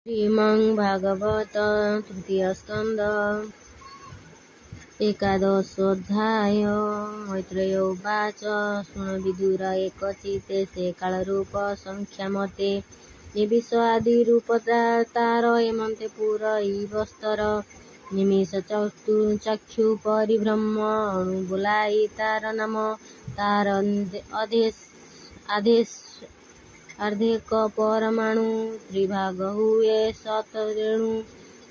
ଶ୍ରୀମଦ୍ଭାଗବତ ତୃତୀୟ ସ୍କନ୍ଧ ଏକାଦଶୋऽଧ୍ୟାୟ। ମୈତ୍ରେୟ ଉବାଚ। ଶୁଣ ବିଦୁର, ଏକ ଚିତ୍ତେ ସେ କାଳରୂପ ସଂଖ୍ୟା ମତେ। ନିବିଷ ଆଦି ରୂପ ତାର ଏମନ୍ତେ ପୂରଇ ବସ୍ତର। ନିମିଷ ଚକ୍ଷୁ ପରିଭ୍ରମ ଅଣୁ ବୋଲାଇ ତାର ନାମ। ତାର ଅର୍ଦ୍ଧେକ ପରମାଣୁ ତ୍ରିଭାଗ ହୁଏ ଶତ ରେଣୁ।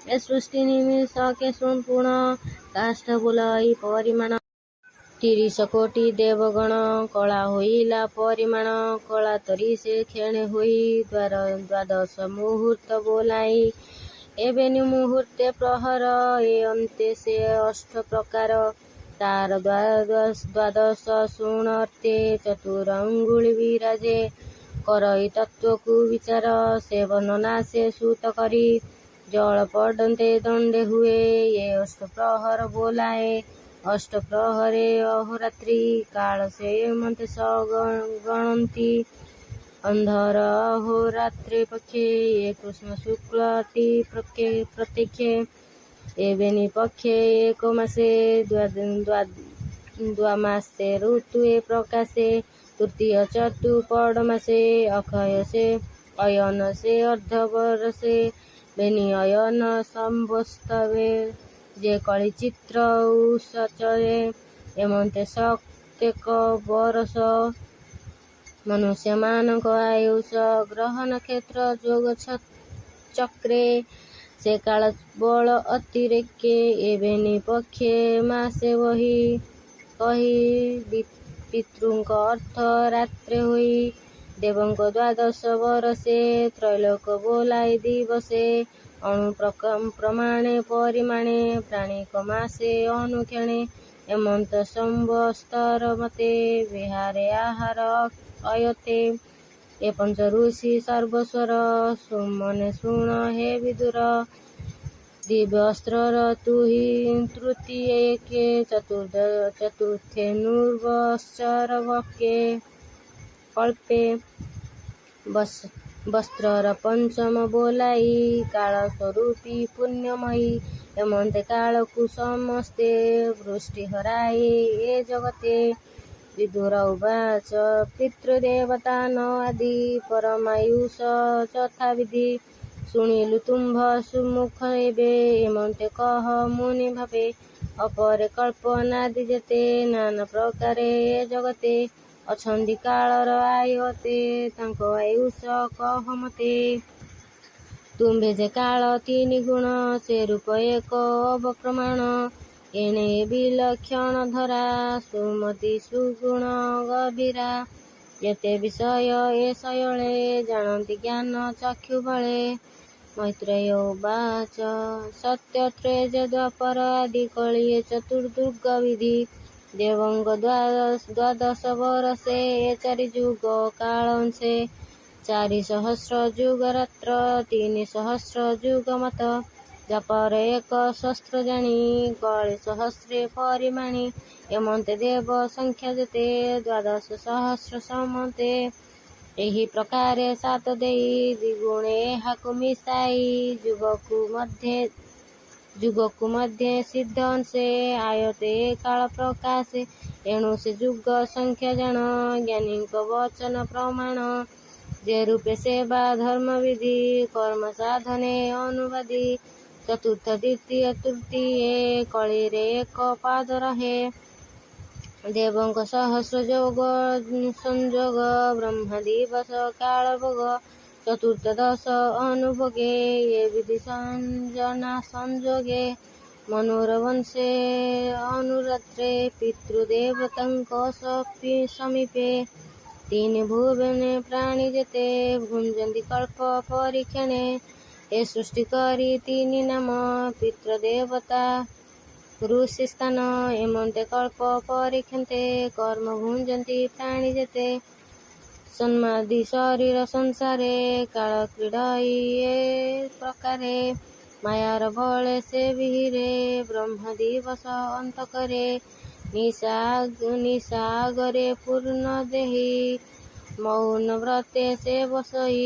ଏ ସୃଷ୍ଟି ନିମିଷକେ ସମ୍ପୂର୍ଣ୍ଣ କାଷ୍ଠ ବୋଲଇ ପରିମାଣ। 30 କୋଟି ଦେବଗଣ କଳା ହୋଇଲା ପରିମାଣ। କଳା 30 କ୍ଷଣେ ହୋଇ ଦ୍ୱାଦଶ ମୁହୂର୍ତ୍ତ ବୋଲାଇ। ଏ ବେନି ମୁହୂର୍ତ୍ତେ ପ୍ରହର ଏ ଅନ୍ତେ ସେ ଅଷ୍ଟ ପ୍ରକାର। ତାର ଦ୍ୱାଦଶ ଶୁଣ ଅର୍ଥେ ଚତୁରଙ୍ଗୁଳି ବିରାଜେ। କରଇ ତତ୍ତ୍ୱକୁ ବିଚାର ସେ ବର୍ଣ୍ଣନା ସେ ସୂତ କରି। ଜଳ ପଡ଼ନ୍ତେ ଦଣ୍ଡେ ହୁଏ ଏ ଅଷ୍ଟ ପ୍ରହର ବୋଲାଏ। ଅଷ୍ଟ ପ୍ରହରେ ଅହୋରାତ୍ରି କାଳ ସେ ଏମନ୍ତେ ଗଣନ୍ତି। ଅନ୍ଧର ଅହୋରାତ୍ରେ ପକ୍ଷେ ଏ କୃଷ୍ଣ ଶୁକ୍ଳ ଅତି ପ୍ରତ୍ୟକ୍ଷେ। ଏ ବେନି ପକ୍ଷେ ଏକ ମାସେ ଦ୍ୱାମାସେ ଋତୁ ଏ ପ୍ରକାଶେ। ତୃତୀୟ ଚତୁ ପଡ଼ମାସେ ଅକ୍ଷୟ ସେ ଅୟନ ସେ ଅର୍ଦ୍ଧ ବରଷେ। ବେନି ଅୟନ ସମ୍ବତ୍ସରେ ଯେ କଳିଚିତ୍ର ଉଷଚରେ। ଏମନ୍ତେ ଶତେକ ବରଷ ମନୁଷ୍ୟମାନଙ୍କ ଆୟୁଷ। ଗ୍ରହ ନକ୍ଷତ୍ର ଯୋଗ ଚକ୍ରେ ସେ କାଳ ବଳ ଅତିରେକେ। ଏ ବେନି ପକ୍ଷେ ମାସେ ବହି କହି ପିତୃଙ୍କ ଅର୍ଦ୍ଧ ରାତ୍ରେ ହୋଇ। ଦେବଙ୍କ ଦ୍ୱାଦଶ ବରଷେ ତ୍ରୈଲୋକ୍ୟ ବୋଲାଇ ଦିବସେ। ଅଣୁ ପ୍ରମାଣେ ପରିମାଣେ ପ୍ରାଣୀଙ୍କ ମାସେ ଅନୁକ୍ଷଣେ। ଏମନ୍ତ ସମ୍ବତ୍ସର ମତେ ବିହାରେ ଆହାର ଅୟତେ। ଏ ପଞ୍ଚ ଋଷି ସର୍ବସ୍ୱର ସୁମନେ ଶୁଣ ହେ ବିଦୁର। ଦିବ୍ୟ ଅସ୍ତ୍ରର ତୃତୀୟେ ଏକେ ଚତୁର୍ଥେ ନୃବତ୍ସର କଳ୍ପେ। ବତ୍ସର ପଞ୍ଚମ ବୋଲାଇ କାଳ ସ୍ୱରୂପୀ ପୁଣ୍ୟମୟୀ। ଏମନ୍ତେ କାଳକୁ ସମସ୍ତେ ବୃଷ୍ଟି ହରାଇ ଏ ଜଗତେ। ବିଦୁର ଉବାଚ। ପିତୃଦେବତା ନ ଆଦି ପରମାୟୁଷ ଯଥାବିଧି। ଶୁଣିଲୁ ତୁମ୍ଭ ସୁମୁଖ ଏବେ ଏମନ୍ତେ କହ ମୁନି ଭାବେ। ଅପରେ କଳ୍ପ ଅନାଦି ଯେତେ ନାନା ପ୍ରକାରେ ଏ ଜଗତେ। ଅଛନ୍ତି କାଳର ଆୟତେ ତାଙ୍କ ଆୟୁଷ କହ ମତେ। ତୁମ୍ଭେ ଯେ କାଳ ତିନି ଗୁଣ ସେ ରୂପ ଏକ ଅବକ୍ରମାଣ। ଏଣେ ଏ ବିଲକ୍ଷଣ ଧରା ସୁମତି ସୁଗୁଣ ଗଭୀରା। ଯେତେ ବିଷୟ ଏ ଶୟଳେ ଜାଣନ୍ତି ଜ୍ଞାନ ଚକ୍ଷୁ ବଳେ। ମୈତ୍ରେୟ ଉବାଚ। ସତ୍ୟ ତ୍ରେତ ଦ୍ୱାପର ଆଦି କଳି ଏ ଚତୁର୍ଯୁଗ ବିଧି। ଦେବଙ୍କ ଦ୍ୱାଦଶ ବରଷେ ଏ ଚାରି ଯୁଗ କାଳ ଅଂଶେ। ଚାରି ସହସ୍ର ଯୁଗ ରାତ୍ର ତିନି ସହସ୍ର ଯୁଗ ମତ। ଦ୍ୱାପର ଏକ ସହସ୍ର ଜାଣି କଳି ସହସ୍ରେ ପରିମାଣି। ଏମନ୍ତେ ଦେବ ସଂଖ୍ୟା ଯେତେ ଦ୍ୱାଦଶ ସହସ୍ର ସମନ୍ତେ। ଏହି ପ୍ରକାରେ ସାତ ଦେଇ ଦ୍ୱିଗୁଣେ ଏହାକୁ ମିଶାଇ। ଯୁଗକୁ ମଧ୍ୟେ ସିଦ୍ଧ ଅଂଶେ ଆୟତେ ଏ କାଳ ପ୍ରକାଶେ। ଏଣୁ ସେ ଯୁଗ ସଂଖ୍ୟା ଜାଣ ଜ୍ଞାନୀଙ୍କ ବଚନ ପ୍ରମାଣ। ଯେ ରୂପେ ସେବା ଧର୍ମବିଧି କର୍ମ ସାଧନେ ଅନୁବାଦୀ। ଚତୁର୍ଥ ଦ୍ୱିତୀୟ ତୃତୀୟେ କଳିରେ ଏକ ପାଦ ରହେ। ଦେବଙ୍କ ସହସ୍ର ଯୋଗ ସଂଯୋଗ ବ୍ରହ୍ମା ଦିବସ କାଳ ଭୋଗ। ଚତୁର୍ଥ ଦଶ ଅନୁଭୋଗେ ଏ ବିଧି ସଞ୍ଜନା ସଂଯୋଗେ। ମନୁର ବଂଶେ ଅନୁରାତ୍ରେ ପିତୃଦେବତାଙ୍କ ସମୀପେ। ତିନି ଭୁବନେ ପ୍ରାଣୀ ଯେତେ ଭୁଞ୍ଜନ୍ତି କଳ୍ପ ପରୀକ୍ଷଣେ। ଏ ସୃଷ୍ଟି କରି ତିନି ନାମ ପିତୃଦେବତା ଋଷି ସ୍ଥାନ। ଏମନ୍ତେ କଳ୍ପ ପରୀକ୍ଷନ୍ତେ କର୍ମ ଭୁଞ୍ଜନ୍ତି ପ୍ରାଣୀ ଯେତେ। ସନ୍ମାଦି ଶରୀର ସଂସାରେ କାଳ କ୍ରୀଡ଼ଇ ଏ ପ୍ରକାରେ। ମାୟାର ବଳେ ସେ ବିହିରେ ବ୍ରହ୍ମା ଦିବସ ଅନ୍ତ କରେ। ନିଶା ଆଗରେ ପୂର୍ଣ୍ଣ ଦେହୀ ମୌନ ବ୍ରତେ ସେ ବସଇ,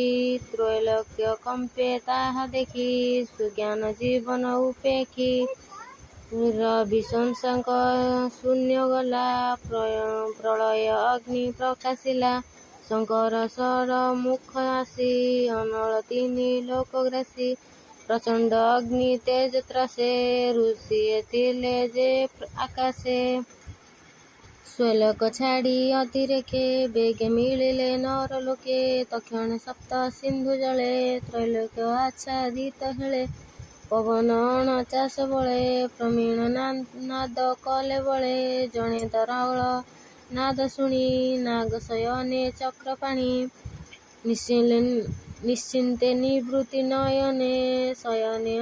ତ୍ରୈଲୋକ୍ୟ କମ୍ପେ ତାହା ଦେଖି। ସୁଜ୍ଞାନ ଜୀବନ ଉପେକ୍ଷି, ରବି ଶଶାଙ୍କ ଶୂନ୍ୟ ଗଲା। ପ୍ରଳୟ ଅଗ୍ନି ପ୍ରକାଶିଲା, ଶଙ୍କର ଶର ମୁଖ ଆସି। ଅନଳ ତିନି ଲୋକ ଗ୍ରାସୀ, ପ୍ରଚଣ୍ଡ ଅଗ୍ନି ତେଜ ତ୍ରାସେ। ଋଷିଏ ଥିଲେ ଯେ ଆକାଶେ, ସ୍ୱଲୋକ ଛାଡ଼ି ଅତିରେକେ। ବେଗେ ମିଳିଲେ ନରଲୋକେ, ତକ୍ଷଣେ ସପ୍ତ ସିନ୍ଧୁ ଜଳେ। ତ୍ରୈଲୋକ୍ୟ ଆଚ୍ଛାଦିତ ହେଳେ, ପବନ 49 ବଳେ। ପ୍ରମୀଳ ନାଦ କଲେ ବଳେ, ଜଣେ ତରଳ ନାଦ ଶୁଣି। ନାଗ ଶୟନେ ଚକ୍ରପାଣି, ନିଶ୍ଚିନ୍ତେ ନିବୃତ୍ତି ନୟନେ। ଶୟନେ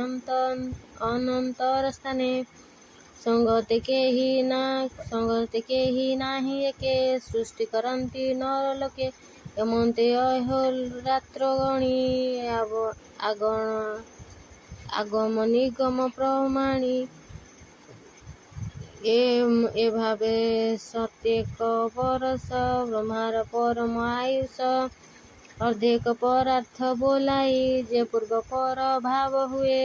ଅନନ୍ତର ସ୍ଥାନେ, ସଙ୍ଗତେ କେହି ନାହିଁ ଏକେ। ସୃଷ୍ଟି କରନ୍ତି ନରଲୋକେ, ଏମନ୍ତେ ଅହୋରାତ୍ର ଗଣି। ଆଗମ ନିଗମ ପ୍ରମାଣି, ଏଭାବେ ଶତେକ ବରଷ। ବ୍ରହ୍ମାର ପରମ ଆୟୁଷ, ଅର୍ଦ୍ଧେକ ପରାର୍ଦ୍ଧ ବୋଲାଇ। ଯେ ପୂର୍ବ ପର ଭାବ ହୁଏ,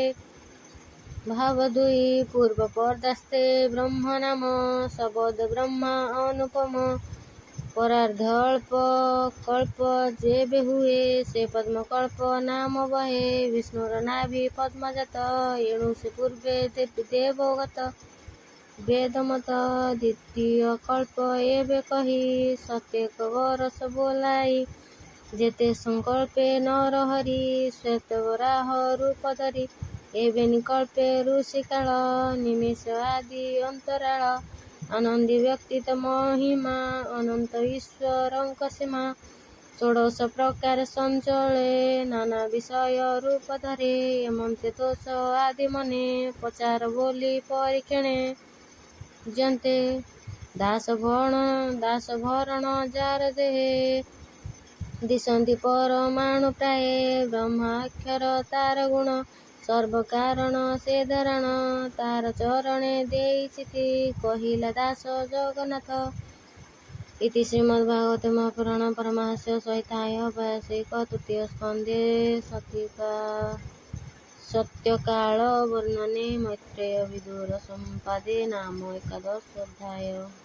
ଭାବ ଦୁଇ। ପୂର୍ବ ପରାର୍ଦ୍ଧେ ବ୍ରହ୍ମ ନାମ, ଶବଦ ବ୍ରହ୍ମା ଅନୁପମ। ପରାର୍ଦ୍ଧ ଅଳ୍ପ କଳ୍ପ ଯେବେ ହୁଏ, ସେ ପଦ୍ମକଳ୍ପ ନାମ ବହେ। ବିଷ୍ଣୁର ନାଭି ପଦ୍ମଜାତ, ଏଣୁ ସେ ପୂର୍ବେ ଦେବଗତ। ବେଦମତ ଦ୍ୱିତୀୟ କଳ୍ପ ଏବେ କହି, ଶତେକ ବରଷ ବୋଲାଇ। ଯେତେ ସଂକଳ୍ପେ ନରହରି, ଶ୍ୱେତ ବରାହ ରୂପ ଧରି। ଏବେ ନିକଳ୍ପେ ଋଷିକାଳ, ନିମିଷ ଆଦି ଅନ୍ତରାଳ। ଆନନ୍ଦି ବ୍ୟତୀତ ମହିମା, ଅନନ୍ତ ଈଶ୍ୱରଙ୍କ ସୀମା। ଷୋଡ଼ଶ ପ୍ରକାରେ ସଞ୍ଚଳେ, ନାନା ବିଷୟ ରୂପ ଧରେ। ଏମନ୍ତେ ଦୋଷ ଆଦି ମନେ, ପଚାର ବୋଲି ପରୀକ୍ଷଣେ। ଯନ୍ତେ ଦାସ ଭରଣ ଯାର ଦେହେ, ଦିଶନ୍ତି ପରମାଣୁ ପ୍ରାୟେ। ବ୍ରହ୍ମା ଅକ୍ଷର ତାର ଗୁଣ, ସର୍ବକାରଣ ସେ ଧାରଣ। ତାର ଚରଣେ ଦେଇ ଚିତି, କହିଲା ଦାସ ଜଗନ୍ନାଥ। ଇତି ଶ୍ରୀମଦ୍ଭାଗବତେ ମହାପୁରାଣ ପରମହଂସ ସଂହିତାୟାଂ ବ୍ୟାସାୟିକ ତୃତୀୟ ସ୍କନ୍ଧେ ସତ୍ୟକାଳ ବର୍ଣ୍ଣନେ ମୈତ୍ରେୟ ବିଦୁର ସମ୍ବାଦେ ନାମ ଏକାଦଶୋऽଧ୍ୟାୟଃ।